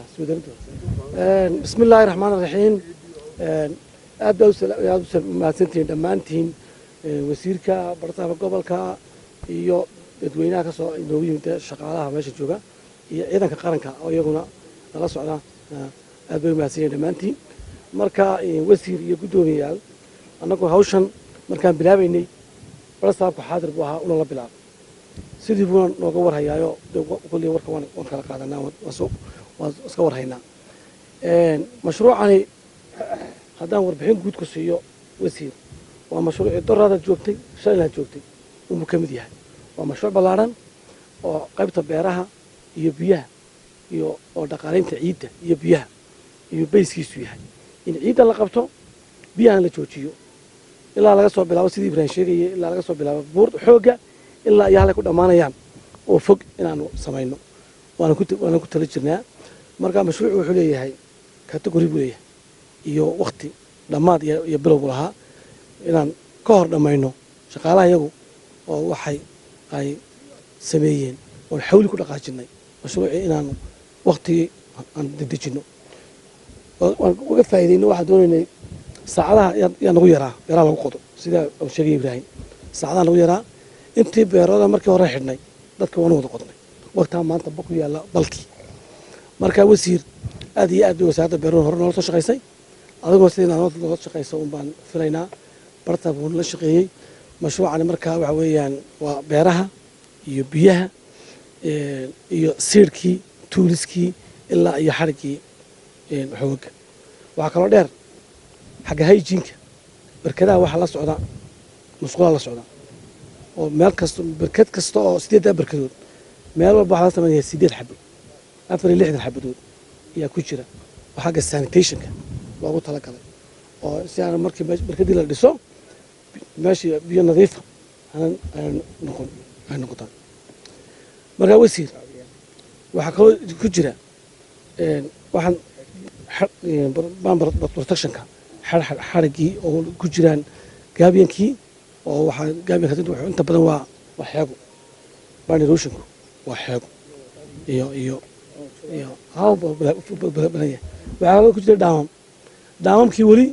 بسم الله الرحمن الرحيم. Aad baa aad u mahadsantihiin dhammaantiin, wasiirka, bartaha gobolka iyo dadweynaha kasoo inoogu yimid, shaqaalaha meesha jooga iyo ciidanka qaranka oo iyaguna nala socda. Aad bay u mahadsan yihiin dhammaantiin. Marka wasiir iyo guddoomiyayaal, annagu hawshan markaan bilaabaynay barasaabku xaadir buu ahaa, una la bilaabay, sidii buuna nooga warhayaayo. Kullii warka waan kala qaadanaa, waan iska warhaynaa. Mashruucani haddaan warbixin guud ku siiyo wasiir, waa mashruucii doraadaad joogtay, shalaynaad joogtay unbuu ka mid yahay. Waa mashruuc ballaaran oo qaybta beeraha iyo biyaha iyo oo dhaqaalaynta ciidda iyo biyaha iyo bayskiisu yahay in ciidda la qabto, biyahana la joojiyo, ilaa laga soo bilaabo, sidii Ibraahim sheegayay, ilaa laga soo bilaabo buur xoogga ilaa iyo halay ku dhammaanayaan oo fog inaanu samayno. Waana ku tala jirnaa. Marka mashruucu wuxuu leeyahay category buu leeyahay iyo wakti dhammaad iyo bilow buu lahaa inaan ka hor dhammayno. Shaqaalaha iyagu oo waxay ay sameeyeen oon xawli ku dhaqaajinay mashruucii inaanu waktigii aan dedejinno, waan uga faa'iidayno. Waxaan doonaynay saacadaha yaa nagu yaraa beeraha lagu qodo, sida uu sheegay Ibraahim, saacadaha nagu yaraa. Intii beerada markii hore xidhnay dadka waanu wada qodnay, waqtaa maanta ba ku yaalla balkii. Marka wasiir, aad iyo aad bay wasaaradda beeruhu hore noola soo shaqaysay, adigoo sidii noola shaqayso un baan filaynaa. Barta buu nala shaqeeyey mashruucani. Marka waxa weeyaan waa beeraha iyo biyaha iyo siirkii, toolskii ilaa iyo xadhiggii xooga. Waxaa kaloo dheer xagga hygieneka, berkadaha waxaa la socda musqulaa la socda, oo meel kasta, berkad kasta oo 8-daa berkadood meel walba waxaa la sameynaya 8 xabo, 64 xabadood ayaa ku jira, oo xagga sanitationka loogu talagalay, oo si aan markii berkadii la dhiso meeshii biyo nadiifa aanan noqon ay noqotaan. Markaa wasiir, waxaa kaloo ku jira waxaan protectionka, xadhiggii oo ku jiraan gaabyankii, oo waxaa gaabyanka inta badan waa xeego, bund erosionku waa xeego iyo iyo iyo haw badan yahay. Waxaa kaloo ku jira dhaamam, dhaamamkii weli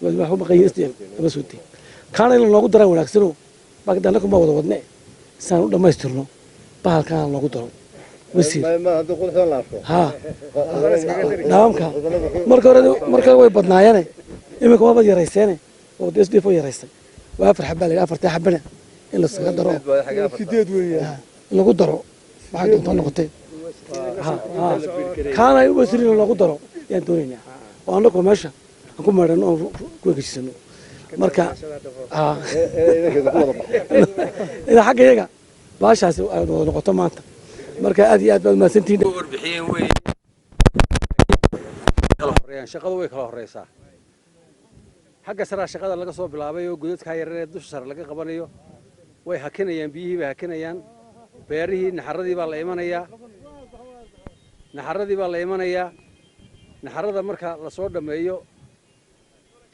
wax ku maqan yihiin SDM lama soo deyn. Kaana in loogu daraan wanaagsanoo baakdaanna kuma wada wadne saan u dhammaystirno bahalkaana loogu daro wasiir. Ha, dhaamamka marka hore marka way badnaayeene, iminka waabad yarayseene oo SDF oo yaraysay, waa 4 xabaa la yidhi, 4-taa xabana in laskaga daro. 8 weeyaan. In lagu daro waxay doontaa noqotee, kaana wasiir in loogu daro ayaan doonaynaa, oo annagu meesha aan ku meedhano oon ku engejisano. Marka ina xagga iyaga baashaasi ay wada noqoto maanta. Marka aad iyo aad baad mahadsantihiin. Warbixiyeen wey kala horeeyaan, shaqadu way kala horeysaa. Xagga saraa shaqada laga soo bilaabay oo godadkaa yarar ee dusha sare laga qabanayo way hakinayaan, biyihii bay hakinayaan. Beerihii naxaradii baa la imanayaa, naxaradii baa la imanayaa. Naxarada marka lasoo dhammeeyo,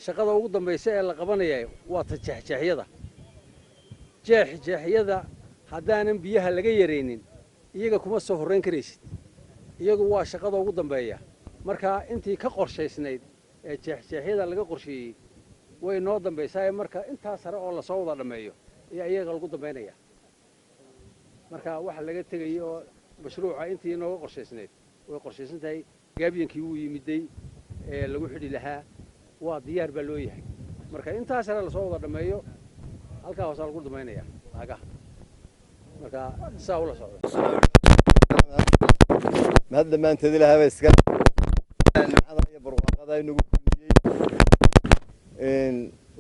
shaqada ugu dambaysa ee la qabanaya waa ta jeexjeexyada. Jeexjeexyada haddaanan biyaha laga yaraynin, iyaga kuma soo horrayn karaysid, iyagu waa shaqada ugu dambeeya. Marka intii ka qorshaysnayd ee jeexjeexyada laga qorsheeyey way noo dambaysaa. Marka intaa sare oo lasoo wada dhammeeyo ayaa iyaga lagu dambaynaya. Marka waxa laga tegayay oo mashruuca intii inooga qorshaysnayd way qorshaysan tahay. Gaabyankii wuu yimiday ee lagu xidhi lahaa, waa diyaar baa loo yahay. Marka intaa sare lasoo wada dhammeeyo, halkaa hoosaa lagu dambaynaya laagaha. Marka saa ula socda. Mahad dhammaanteed Ilaahay baa iska nimcada iyo barwaaqada inagu kulmiyey.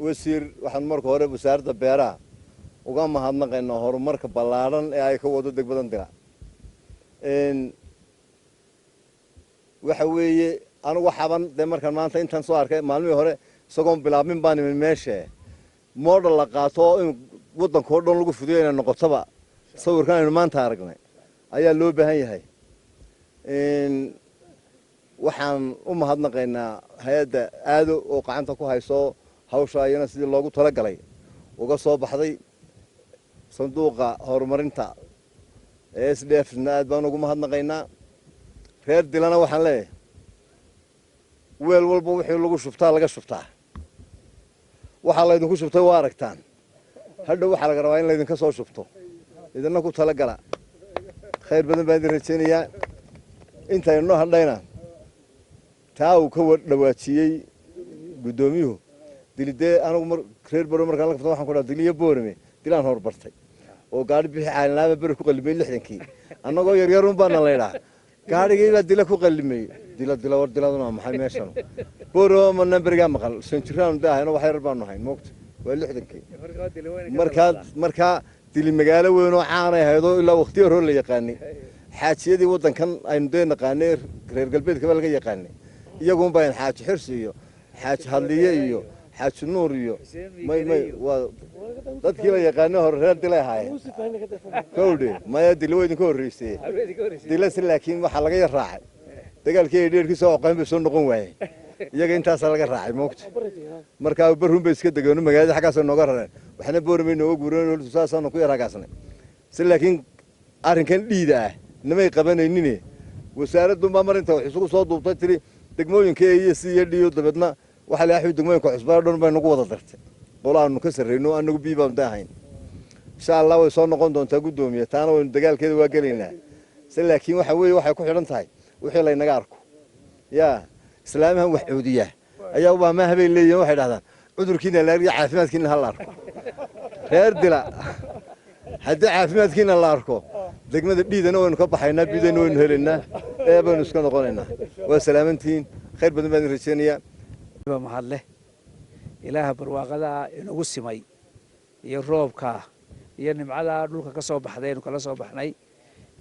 Wasiir, waxaan marka hore wasaaradda beeraha uga mahadnaqaynaa horumarka ballaadhan ee ay ka wado degmadan Dila. Waxa weeye anigu xaban dee markaan maanta intaan soo arkay, maalmihii hore isagoon bilaabmin baan imin meesha, model la qaato oo in waddanka oo dhan lagu fudiyo inay noqotoba sawirkan aynu maanta aragnay ayaa loo baahan yahay. Waxaan u mahadnaqaynaa hay-adda aado oo gacanta ku hayso hawsha, iyana sidii loogu talagalay uga soo baxday. Sanduuqa horumarinta ee SDF na aad baan ugu mahadnaqaynaa. Reer Dilana waxaan leeyahay, weel walba wixii lagu shubtaa laga shubtaa. Waxaa laydinku shubtay waa aragtaan. Hadhow waxaa laga rabaa in laydinka soo shubto, idinna ku talagala. Khayr badan baan idin rajaynayaa. Intaynoo hadhayna taa uu ka dhawaajiyey guddoomiyuhu dilidee. Anigu mar reer Baro markaan la kaftan waxaan ku dhaha Diliyo Boorame dilaan horbartay oo gaadhi bixi caalinlaaba beri ku qallimay 60-kii, annagoo yaryarun baana laydhaa gaadhigii baa dila ku qallimay. Dila dila war diladuna waa maxay meeshan? Boorame manaan berigaa maqal, 5 jiraanu de ahayno, wax yar baanu hayn moogta, waa 60-kii. Markaa Dili magaalo weyn oo caanay ahaydoo ilaa waqtiyo hore la yaqaanay. Xaajiyadii waddankan aynu dee naqaanay, reer galbeedkaba laga yaqaanay, iyagun baa Xaaji Xirsi iyo Xaaji Hadliye iyo Xaaji Nuur iyo may waa dadkii la yaqaanay hore reer Dilay ahaayeen. Kowdhe maya, Dili waa idinka horreysay Dilase, laakiin waxaa laga yar raacay dagaalkii ay dheerkii soo oqeen bay soo noqon waayeen iyaga, intaasaa laga raacay moogta. Markaa barrun bay iska degeeno, magaalada xaggaasay nooga rareen, waxna Boormay nooga guureen, saasaanu ku yar hagaasnay si. Laakiin arrinkan dhiida ah namay qabanaynine, wasaaradunbaa mar inta wax isugu soo duubtay tiri degmooyinka A iyo C iyo D iyo dabeedna waxaa la axwi degmooyinka cusbaa dhan bay nagu wada dartay, qolo aanu ka sarrayno, anagu B baanu da ahayn. Insha Allah way soo noqon doontaa, guddoomiye, taana waynu dagaalkeeda waa gelaynaa se. Laakiin waxa weeye waxay ku xidhan tahay wixii laynaga arko. Yaa islaamahan wax coodiya ayaa ubaamaa bay leeyihin, waxay dhahdaan cudurkiina la arkiyo, caafimaadkiina ha la arko. Reer Dila, haddii caafimaadkiina la arko, degmada dhiidana waynu ka baxaynaa, bidana waynu helaynaa, ee baynu iska noqonaynaa. Waa salaamantihiin, khayr badan baan idin rajaynayaa. Baa mahad leh Ilaaha barwaaqadaa inagu simay iyo roobka iyo nimcadaa dhulka ka soo baxday aynu kala soo baxnay.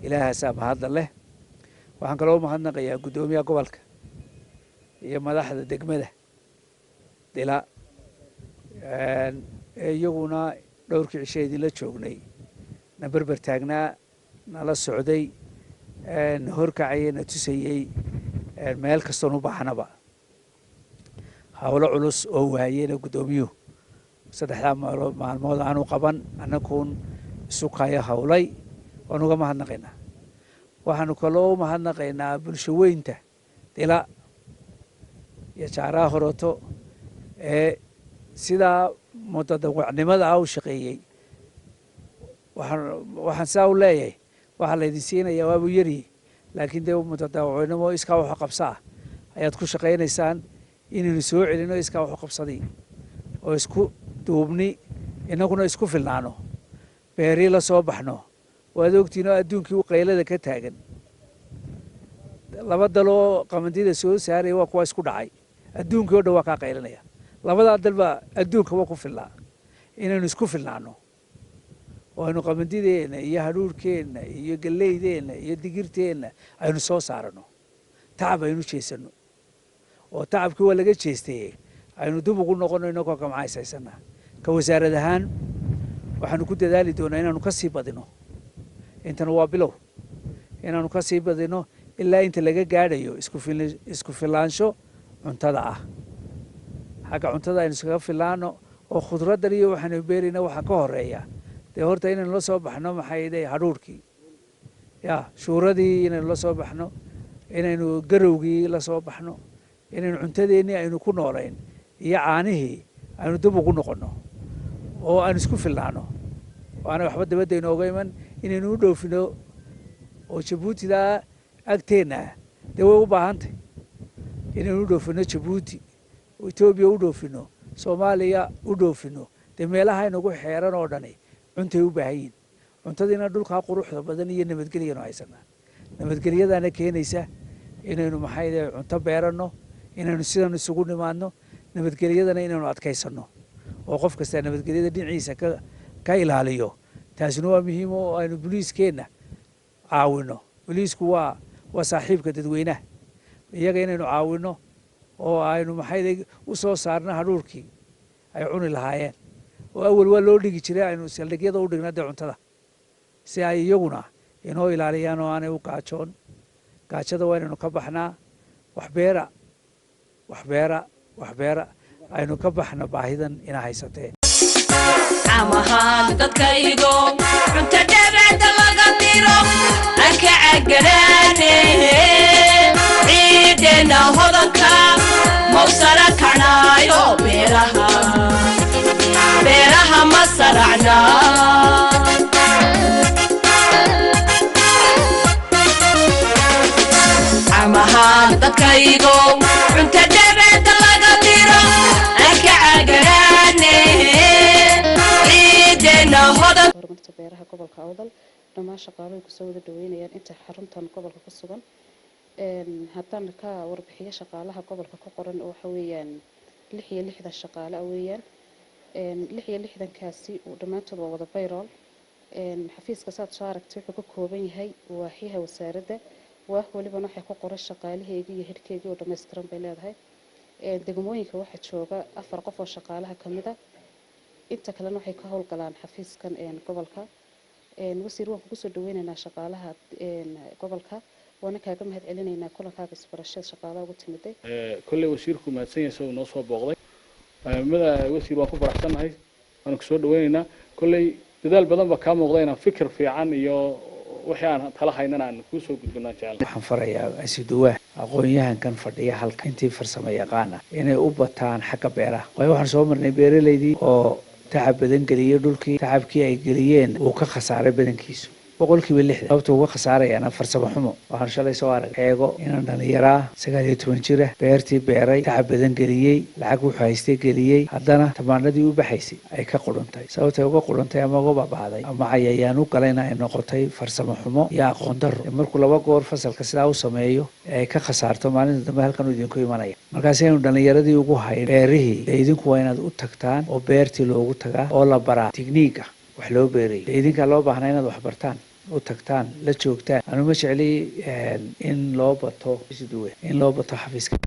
Ilaahaasaa mahadda leh. Waxaan kaloo u mahadnaqayaa guddoomiyaha gobolka iyo madaxda degmada Dila ee iyaguna dhowrkii cishe idinla joognay, na berber taagnaa, nala socday, na horkacayay, na tusayey meel kastoon u baahnaba. Howlo culus oo waayena guddoomiyuhu saddexdaa maalmood aanu qaban, annakuun isu kayo howlay, waan uga mahadnaqaynaa. Waxaanu kaloo u mahadnaqaynaa bulsho weynta Dila iyo Jaaraha Horoto ee sidaa mutadawacnimada ah u shaqeeyey. Waxaan sidaa u leeyahay, waxaa laydin siinayaa waabuu yaryihi, laakiin dee mutadawacnimo iskaa waxu qabsa ah ayaad ku shaqaynaysaan. Inaynu soo celino iskaa waxu qabsadii oo isku duubni, innaguna isku filnaano, beerii la soo baxno. Waad ogtiin oo adduunkii u qaylada ka taagan, laba daloo qamandida soo saaraya waa kuwa isku dhacay, adduunkii o dhan waa kaa qaylinaya. Labadaa dalba adduunka waa ku filnaa. Inaynu isku filnaano oo aynu qamandideenna iyo hadhuurhkeenna iyo galleydeenna iyo digirteenna aynu soo saarano, tacab aynu jeesano, oo tacabkii waa laga jeestay aynu dib ugu noqono inagoo gamcayshaysana. Ka wasaarad ahaan waxaanu ku dadaali doonaa inaanu ka sii badino intana, waa bilow, inaanu ka sii badino ilaa inta laga gaadhayo isku filaansho cuntada ah. Xagga cuntada aynu iskaga filaano oo khudraddan iyo waxaanu beerayna waxaa ka horeeya dee horta inaynu la soo baxno maxay de hadhuurhkii ya shuuradii, inaynu la soo baxno, inaynu garowgii la soo baxno, inaynu cuntadeennii aynu ku noolayn iyo caanihii aynu dib ugu noqonno oo aynu isku filnaano oo aanay waxba dabadda inooga iman, inaynu u dhoofino oo Jabuutidaa agteenna dee way u baahantay inaynu u dhoofino Jabuuti, Etoobiya u dhoofino, Soomaaliya u dhoofino. Dee meelaha inagu xeeran oo dhani cuntay u baahan yihin. Cuntadiina dhulkaa quruxda badan iyo nabadgelyanu haysanaa, nabadgelyadaana keenaysa inaynu maxay cunto beeranno, inaynu sidan isugu nimaadno, nabadgelyadana inaynu adkaysanno oo qof kastaa nabadgelyada dhinaciisa ka ilaaliyo. Taasina waa muhiim oo aynu boliiskeenna caawino. Boliisku waa saaxiibka dadweynaha, iyaga inaynu caawino oo aynu maxay u soo saarno hadhuurkii ay cuni lahaayeen oo awal waa loo dhigi jiray, aynu saldhigyada u dhigna dee cuntada si ay iyaguna inoo ilaaliyaan oo aanay u gaajoon. Gaajada waa inaynu ka baxnaa. Waxbeera, waxbeera, waxbeera, aynu ka baxno baahidan ina haysatee. Camahaan dadkaygo cunto dhabada laga diro anka cagaraane, ciideenna hodanka mawsara kacnaayo beeraha. Raacnaa. Amahaan dadkaygo cunta dhabeeda laga diro aan ka cagaraane ciideena hodan. Horumarinta beeraha gobolka Awdal dhammaan shaqaaluhu kusoo wada dhaweynayaan inta xaruntan gobolka ku sugan. Haddaan ka warbixiyo shaqaalaha gobolka ku qoran, waxa weeyaan 66 shaqaale ah weeyaan. 66-kaasi dhammaantood waa wada payroll. Xafiiska saad soo aragtay wuxuu ka kooban yahay waaxyaha wasaaradda, waax walibana waxay ku qoran shaqaalaheygii iyo headkeygii oo dhammaystiran bay leedahay. Degmooyinka waxaa jooga 4 qof oo shaqaalaha ka mid a, inta kalena waxay ka howlgalaan xafiiskan gobolka. Wasiir, waan kugu soo dhaweynaynaa shaqaalaha gobolka, waana kaaga mahad celinaynaa kulankaaga isbarashada shaqaalaha ugu timiday. Kolley wasiirku mahadsan yahay isagoo noo soo booqday. Mada wasiir, waan ku faraxsannahay, waana kusoo dhaweynaynaa. Kolley dadaal badan baa kaa muuqda inaan fikir fiican iyo wixii aan tala haynana aan kuu soo gudbinaan jecel. Waxaan farayaa isuduwaha aqoon-yahankan fadhiya halka, intii farsamo yaqaan ah inay u bataan xagga beeraha, waayo waxaan soo marnay beeralaydii oo tacab badan geliyey dhulkii. Tacabkii ay geliyeen wuu ka khasaaray badankiisu, 60%. Sababta uga khasaarayaana farsamo xumo. Waxaan shalay soo arag eego inaan dhalinyaraa 19 jira beertii beeray, tacab badan geliyey, lacag wuxuu haystay geliyey, haddana tamaandhadii u baxaysay ay ka quruntay. Sababtay uga quruntay ama uga baba'day ama cayayaan u galayna ay noqotay farsamo xumo iyo aqoon darro. Markuu laba goor fasalka sidaa u sameeyo ee ay ka khasaarto, maalinta dambe halkan uu idinku imanaya. Markaasi aynu dhalinyaradii ugu hayn beerihii dee idinku waa inaad u tagtaan oo beertii loogu tagaa oo la baraa tigniiga wax loo beerayo. Dee idinkaa loo baahnaa inaad wax bartaan, u tagtaan, la joogtaan. Anu ma jecli in loo bato isuduwe, in loo bato xafiiska.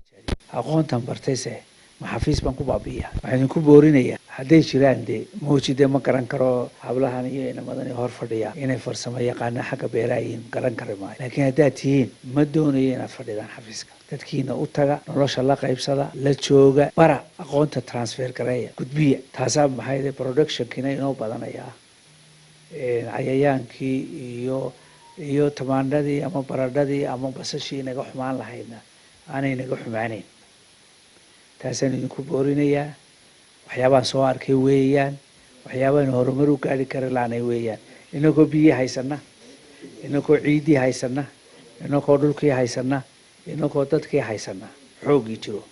Aqoontan bartayse ma xafiis baan ku baabi'iya? Waxaan idinku boorinayaa hadday jiraan dee mawjide ma garan karo hablahan iyo inamadan hor fadhiya inay farsamo yaqaana xagga beeraha yihiin, garan kari maayo, laakiin haddaad tihiin ma doonayo inaad fadhidaan xafiiska. Dadkiina u taga, nolosha la qaybsada, la jooga, bara aqoonta, transfer gareeya, gudbiya. Taasaa maxay productionkiina inoo badanayaa, cayayaankii iyo tamaandhadii ama baradhadii ama basashii inaga xumaan lahaydna aanay naga xumaaneyn. Taasaan idinku boorinayaa. Waxyaabaan soo arkay weeyaan, waxyaabahan horumar u gaari kari laanay weeyaan. Inagoo biyii haysana, inagoo ciiddii haysana, inagoo dhulkii haysana, inagoo dadkii haysana, xooggii jiro,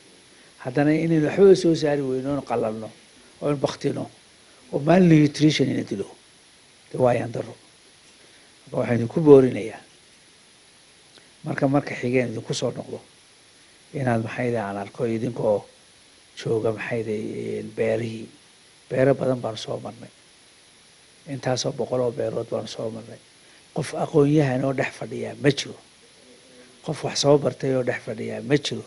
haddana inaynu waxba soo saari weyno, oonu qalalno, oonu baktino, oo malnutrition ina dilo, de waayaan daro. Marka waxaan idinku boorinayaa marka xigeen idinku soo noqdo inaad maxayda aan arko idinkoo jooga maxayda beerihii. Beero badan baanu soo marnay, intaasoo boqol oo beerood baanu soo marnay. Qof aqoon-yahan oo dhex fadhiyaa ma jiro, qof wax soo bartay oo dhex fadhiyaa ma jiro.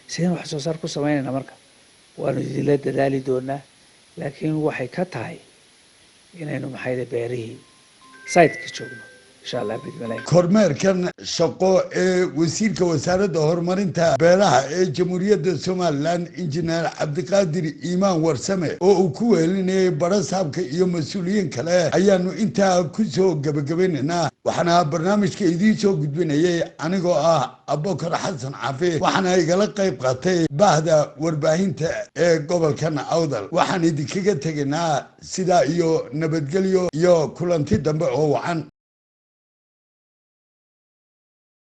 Sideen wax soo saar ku samaynayna? Marka waanu idinla dadaali doonaa, laakiin waxay ka tahay inaynu maxayda beerihii siteka joogno, insha Allah bidmilahi. Kormeerkan shaqo ee wasiirka wasaaradda horumarinta beeraha ee Jamhuuriyadda Somaliland, Injineer Cabdiqaadir Iimaan Warsame, oo uu ku wehelinayay barasaabka iyo mas-uuliyiin kale ayaanu intaa ku soo gebagabaynaynaa. Waxaana barnaamijka idiin soo gudbinayay anigoo ah Abubakar Xasan Cafi, waxaana igala qayb qaatay bahda warbaahinta ee gobolkan Awdal. Waxaan idinkaga tegaynaa sidaa iyo nabadgelyo iyo kulanti dambe oo wacan.